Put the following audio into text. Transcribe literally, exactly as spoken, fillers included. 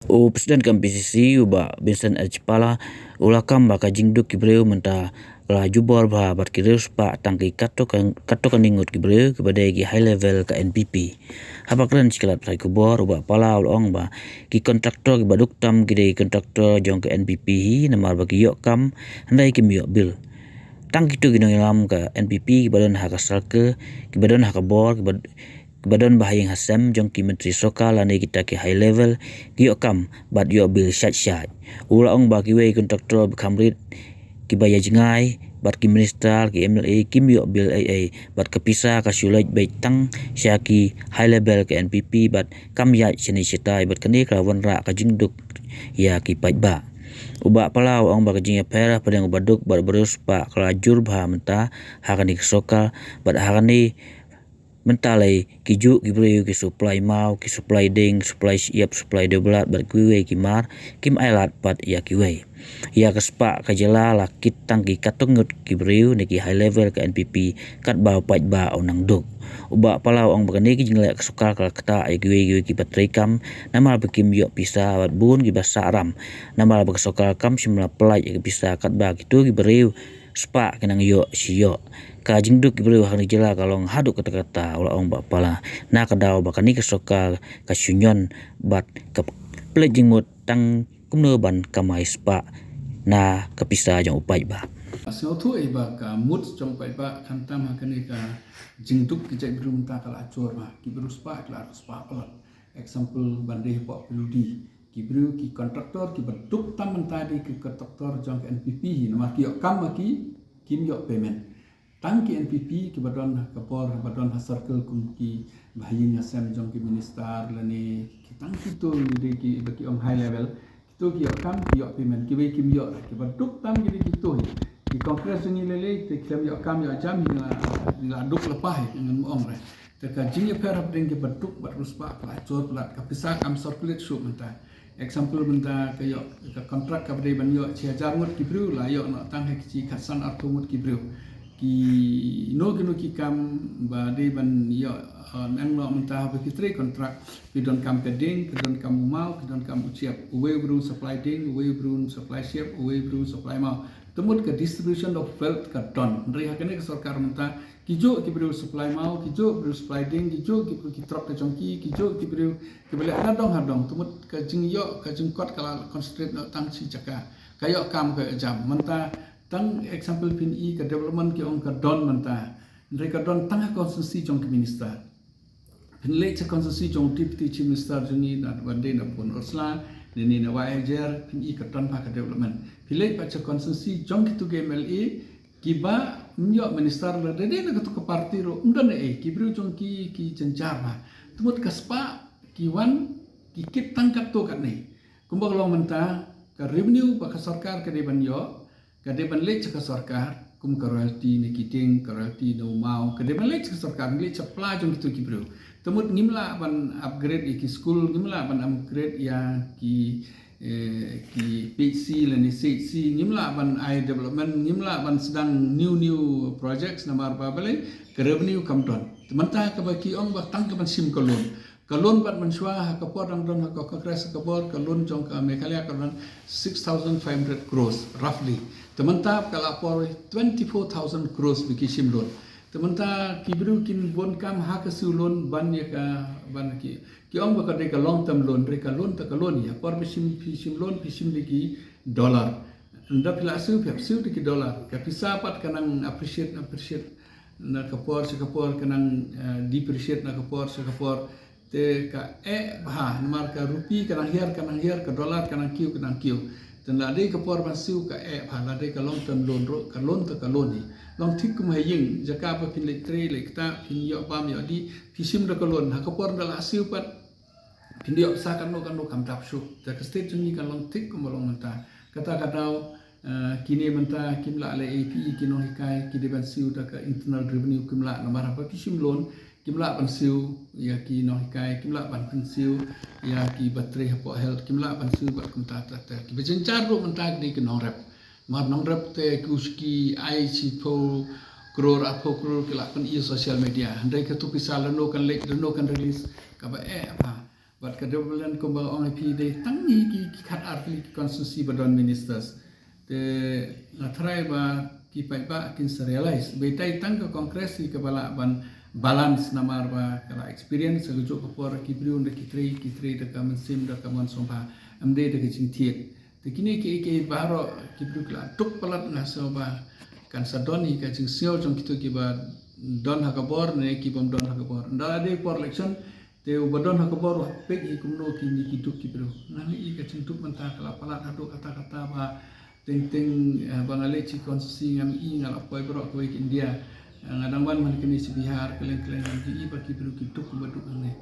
U President ka M P C C, u Bah Vincent H Pala, u la kam ba ka jingduk ki briew mynta ka la jubor bha bad ki riewspah tang ki katto ka, katto katne ngut ki briew kiba dei ki high level ka N P P. Haba kren sha ki lad pathai khubor, u Bah Pala u la ong ba ki kontraktor kiba duk tam ki dei ki kontraktor jong ka N P P hi, namar ba ki ïoh kam hynrei kim ïoh bill. Tang kito ki nongïalam ka N P P kiba don ha ka circle, kiba don ha ka bor, kiba, kiba don ba ha ïing ha sem jong ki myntri sorkar lane kita ki high level ki ïoh kam bad ïoh bill shait shait. U la ong ba kiwei ki kontraktor ba kham rit, kiba ïa jngai bad ki minister, ki M L A kim ïoh bill ei ei bad ka pisa ka shu leit beit tang sha ki high level ka N P P bad kam ïaid shane shatai, bad kane ka la wanrah ka jingduk ïa ki paidbah. U Bah Pala u ong ba ka jingïapher hapdeng u baduk bad u bariewspah ka la jur bha mynta ha kane ka sorkar, bad ha kane mynta lei ki juh ki briew ki supply maw, ki supply dieng, ki supply shyiap, ki supply dewblad bad kiwei ki mar, kim ailad pat ïa kiwei. Ïa ka spah ka jylla la kit tang ki katto ngut ki briew ne ki high level ka N P P katba u paidbah u nang duk. U Bah Pala u ong ba kane ka jingleh ka sorkar ka la ktah ïa kiwei kiwei kiba treikam namar ba kim ïoh pisa bad bun kiba sah ram namar ba ka sorkar kam shym la pyllait ïa ka pisa katba kito ki briew spah ki nang ïoh shi ïoh. Ka jingduk ki briew ha kane ka jylla ka long haduh katta katta, u la ong Bah Pala, na ka daw ba kane ka sorkar ka shu ñion bad ka pynleit jingmut tang kumno ban kamai spah na ka pisa jong u paidbah. Sngewthuh ïa ba ka mut jong u paidbah khamtam ha kane ka jingduk ki jaitbynriew mynta ka la jur bha, ki briew spah ki la spah palat. Example ban dei hapoh P W D, ki briew ki kontraktor kiba duk tam mynta dei ki kontraktor jong ka N P P hi, namar ki ïoh kam ma ki, kim ïoh payment. Tang ki N P P kiba don ha ka bor, ba don ha circle kum kiba ha ïing ha sem jong ki minister lane ki tang kito dei kiba ki ong high level. Kito ki ïoh kam, ki ïoh payment, kiwei kim ïoh, kiba duk tam ki dei kito hi. Ki Congress jong ngi lei lei te khlem ïoh kam ïoh jam hi, ngi la, ngi la duk lypa hi, ngan ym ong re. Te ka jingïapher hapdeng kiba duk bad riewspah ka la jur palat, ka pisa kam circulate shuh mynta. Example mynta ka ïoh, ka contract kaba dei ban ïoh shi hajar ngut ki briew la ïoh noh tang ha ki shi khatsan arphew ngut ki briew. Kino kino ki kam ba dei ban ïoh, eh, nang noh mynta haba phi trei contract, phi donkam ka dieng, phi donkam u maw, phi donkam u shyiap, uwei u briew supply dieng, uwei u briew supply shyiap, uwei u briew supply maw. Te mut ka distribution of wealth ka don. Hynrei ha kane ka sorkar mynta, ki juh ki briew supply maw, ki juh ki briew supply dieng, ki juh ki briew ki trok ka jong ki, ki juh ki briew kiba leh ha dong ha dong. Te mut ka jingïoh, ka jingkot ka la concentrate noh tang shi jaka. Ka ïoh kam ka ïoh jam. Mynta tang example phin i ka development ki ong ka don mynta. Hynrei ka don tang ha constituency jong ki minister. Phin leit sha constituency jong Deputy Chief Minister jong ngi na, ban dei na Pun Ursula, ne ne na Waheh Jayer, phin i ka don bha ka development. Phin leit pat sha constituency jong kito ki M L A, kiba ym ïoh minister la dei dei na kato ka party ruh, ym don ei, ki briew jong ki, ki jynjar bha. Te mut ka spah, ki wan, ki kit tang katto katne. Kumba ka long mynta, ka revenue ba ka sorkar ka dei ban ïoh, ka dei ban leit sha ka sorkar, kum ka royalty na ki dieng, ka royalty na u maw, ka dei ban leit sha ka sorkar, leit sha pla jong kito ki briew. Te mut ngim lah ban upgrade ïa ki school, ngim lah ban upgrade ïa ki, eh, ki P H C lane C H C, ngim lah ban ai development, ngim lah ban sdang new new projects namar ba balei, ka revenue kam don. Te mynta kaba ki ong ba tang ka ban shim ka loan. Ka loan pat mynshuwa ha ka por dang don ha ka Congress ha ka bor, ka loan jong ka Meghalaya ka don six thousand five hundred crores, roughly. Te mynta ka la por twenty-four thousand crores ba ki shim loan. Te mynta ki briew kin bun kam ha ka siew loan ban ïa ka, ban ki, ki ong ba ka dei ka long term loan, dei ka loan te ka loan ïa. Por ba shim, phi shim loan, phi shim da ki dollar. Ynda phi la siew, phi hap siew da ki dollar. Ka pisa pat ka nang appreciate, appreciate. Na ka por sha ka por ka nang, eh, depreciate na ka por sha ka por. Te ka eh bha, namar ka rupee ka nang hiar, ka nang hiar, ka dollar ka nang kiew, ka nang kiew. Te la dei ka por ban siew ka eh bha, la dei ka long term loan ruh, ka loan te ka loan hi. Long thik kum ha ïing, jaka ba phin leit trei, leit ktah, phin ïoh bam, ïoh dih, phi shim da ka loan, ha ka por ynda la siew pat, phin ïoh pisa kano kano kam dap shuh. Te ka state jong ngi ka long thik kumba long mynta. Kata ka daw, eh, kine mynta kim lah leh A P E ki nonghikai ki dei ban siew da ka internal revenue kim lah namar haba ki shim loan, kim lah ban siew ïa ki nonghikai, kim lah ban pynsiew ïa ki ba trei hapoh health, kim lah ban siew bad kumta ter ter. Kiba jynjar ruh mynta ki dei ki nongrep. Namar nongrep te ki u shu ki ai shiphew klur, arphew klur ki lah pyni social media. Hynrei kato pisa lano kan leit, lano kan release, kaba eh bha. Bad ka Jubaland kumba ong ïa phi dei tang hi ki, ki khat ar tylli ki constituency ba don ministers. Te nga tharai ba ki paidbah kin sa realize ba ïa tai tang ka Congress hi kaba lah ban balance namar ba ka la experience ka juh ka por ki briew da ki trei, ki trei da ka mynsiem da ka mon sngewbha, ym dei da ka jingthied. Te kine ki, ki baroh ki briew ki la duk palat, nga sngew ba kan sa don hi ka jingsngew jong kito kiba don ha ka bor ne ki bym don ha ka bor. Ynda la dei por election te uba don ha ka bor u hap peit hi kumno kine ki duk ki briew. Nga ïohi ka jingduk mynta ka la palat haduh katta katta ba teng teng, eh, ba nga leit sha constituency ngam i, nga la poi baroh kawei ka India. Eh, nga dang wan man kane sha Bihar, kylleng kylleng ngam ju i ba ki briew ki duk kumba duk hangne.